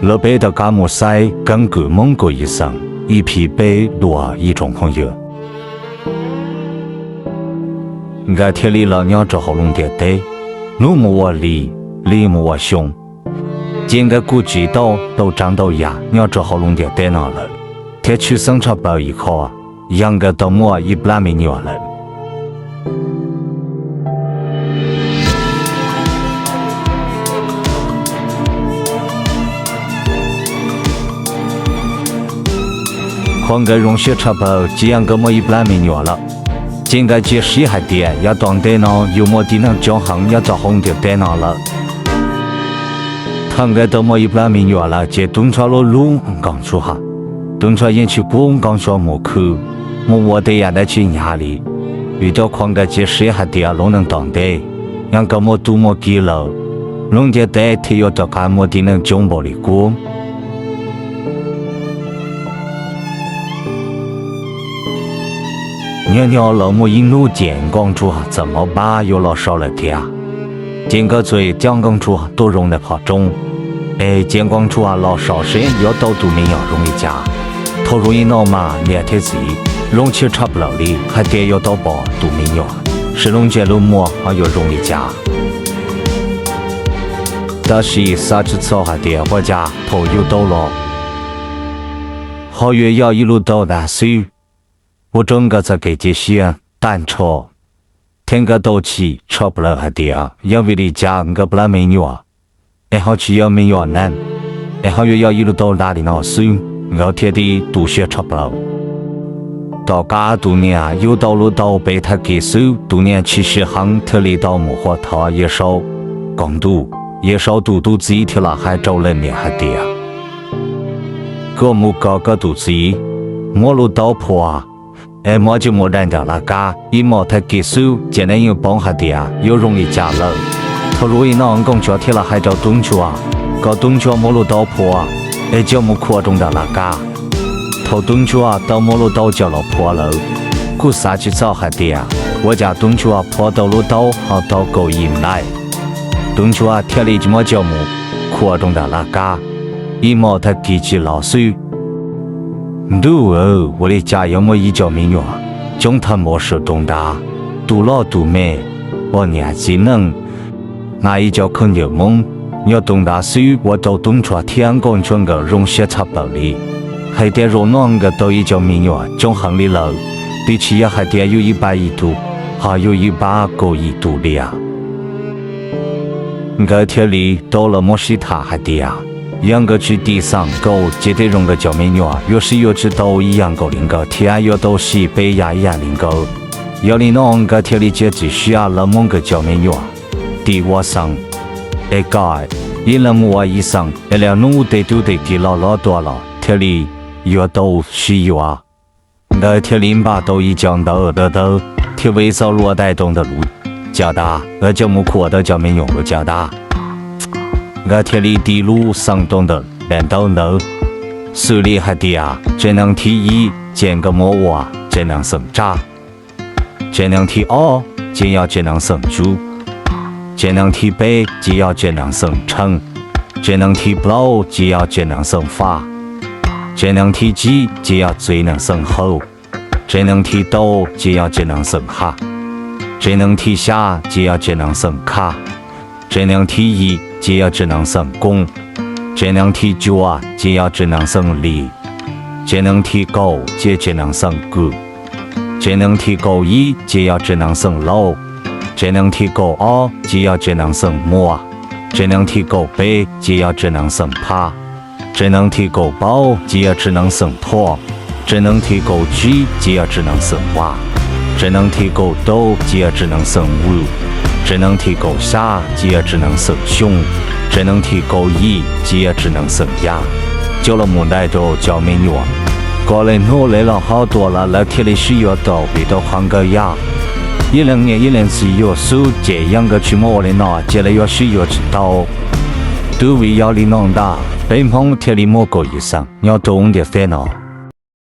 Lawv peb tau kab mus saib keeb kwm Hmoob kuj ib xeem ib phim peb dua ib tsoom phooj ywg. Nkawd thiaj li los nyob rau hauv lub ntiaj teb, hnub mus ua hli, hli mus ua xyoo. Ces nkawd kuj tsim tau ntau tsav ntau yam nyob rau hauv lub ntiaj teb no lawm, thiab tshwj xeeb tshaj plaws ib qho yog nkawd tau muaj ib plab me nyuam lawm. Qhov nkawd zoo siab tshaj plaws tsis yog nkawd muaj ib plab me nyuam lawm, ces nkawd cia siab hais tias yav tom ntej no yuav muaj tib neeg coob heev nyob rau hauv ntiaj teb no lawm. Thaum nkawd tau muaj ib plab me nyuam lawm ces tub ntsuag lub lub nkoos tsua, tub ntsuag yeej tsis pub nkoos tsua mus khw, mus ua tej yam dab tsi hnyav li, vim rau qhov nkawd cia siab hais tias lub neej tom ntej yog nkawd muaj tub muaj ki lawm, lub ntiaj teb thiaj yuav rov qab muaj tib neeg coob npaum li qub. Nyob nyob los muaj ib hnub ces nkoos tsua txawm mob pab yuav los so lawm thiab. Ces nkawd txawm coj nkoos tsua tuaj zoo ntawm qhov rooj, es cia nkoos tsua los so seb yuav tau tus me nyuam zoo li cas. Thaum zoo li no mas niam thiab txiv zoo siab tshaj plaws li hais tias yuav tau pom tus me nyuam, seb lub ntsej lub muag ho yuav zoo li cas. Tab sis xav tsis txog hais tias ua cas thaum yug tau los ho yuav yog ib lub taub dag xwb, ua rau nkawd txoj kev cia siab tag nrho, thiab nkawd tau chim tshaj plaws hais tias yog vim li cas nkawd plab me nyuam es ho tsis yog me nyuam neeg, es ho yuav yog ib lub taub dag li no xwb, nkawd thiaj li tu siab tshaj plaws. Tom qab tus niam yug tau lub taub peb tag kis xwb, tus niam tshwm sim heev thiaj li tau mus hu thov Yawm Saub koom ntuj. Yawm Saub tus tub txib thiaj los hais rau leej niam hais tias, koj mus kom koj tus txiv muab lub taub phua, es muab coj mus dai nram laj kab ib hmos tag kis xwb ces neb yeej paub hais tias yuav zoo li cas lawm. Thaum lub ib no nkoos tsua thiaj los hais rau tub ntsuag kom tub ntsuag muab lub taub phua, es coj mus khuam rau nram laj kab. Thaum tub ntsuag tau muab lub taub coj los phua lawm, kuj xav tsis txog hais tias ua cas tub ntsuag phua tau lub taub ho tau kaum yim ntaib. Tub ntsuag thiaj li tsis muab coj mus khuam rau nram laj kab ib hmos tag kis tsis los xwb. Ntuj aw, ua li cas yuav muaj ib co me nyuam coob tag npaum sawv rau nrad, tus loj tus me, poj niam txiv neej, hnav ib co khaub ncaws Hmoob nyob rau nrad xwb, ua rau tub ntsuag thiab nkoos tsua nkawd zoo siab tshaj plaws li, hais tias zaum no nkawd tau ib co me nyuam coob heev li lawm, twb tsis yog hais tias yug ib pab ib tug, ho yug ib pab kaum yim tus li as. Nkawd thiaj li tau los muab sib tham hais tias yog nkawd tsis dim xeem nkaus ces tej zaum nkawd cov me nyuam yuav sib yuav tsis tau ib yam nkaus li nkawd thiab yuav tau sim peb yam ib yam li nkawd. Yog li no nkawd thiaj li cia txim siab lawv muab nkawd cov me nyuam dim ua xeem, es kom ib leeg mus ua ib xeem, es lwm hnub tej tub tej ki loj loj tuaj los thiaj li yuav tau sib yuav. Nkawd thiaj li npaj tau ib co ntawv dawb dawb thiab ua ib txoj lus dai rau ntawm lub caj dab, nkawd coj mus khuam tau cov me nyuam lub caj dab. Nkawd thiaj li dim lub xeem rau ntawm daim ntawv ntawd, xws li hais tias tsev neeg thib ib ces nkawd muab ua tsev neeg xeem Tsab, tsev neeg thib ob ces yog tsev neeg xeem Tsub, tsev neeg thib peb ces yog tsev neeg xeem Tsheej, tsev neeg thib plaub ces yog tsev neeg xeem Faj, tsev neeg thib tsib ces yog tsev neeg xeem Hauv, tsev neeg thib rau ces yog tsev neeg xeem Haj, tsev neeg thib xya ces yog tsev neeg xeem Khaj, tsev neeg thib yim ces yog tsev neeg xeem Koob, tsev neeg thib cuaj ces yog tsev neeg xeem Lis, tsev neeg thib kaum ces tsev neeg xeem Kwm, tsev neeg thib kaum ib ces yog tsev neeg xeem Lauj, tsev neeg thib kaum ob ces yog tsev neeg xeem Muas, tsev neeg thib kaum peb ces yog tsev neeg xeem Phaj, tsev neeg thib kaum plaub ces yog tsev neeg xeem Thoj, tsev neeg thib kaum tsib ces yog tsev neeg xeem Vaj, tsev neeg thib kaum rau ces yog tsev neeg xeem Vwm, tsev neeg thib kaum xya ces yog tsev neeg xeem Xyooj, tsev neeg thib kaum yim ces yog tsev neeg xeem Yaj. Coj los mus dai rau cov me nyuam, kom lwm hnub lawv los ho tuaj los lawv thiaj li sib yuav tau, vim rau qhov nkawd yog ib leeg niam ib leeg txiv yuav xwb, ces yog nkawd tsis muab ua li no ces lawv yuav sib yuav tsis tau. Twb vim yog li no ntag peb Hmoob thiaj li muaj kaum yim xeem nyob rau ntiaj teb no.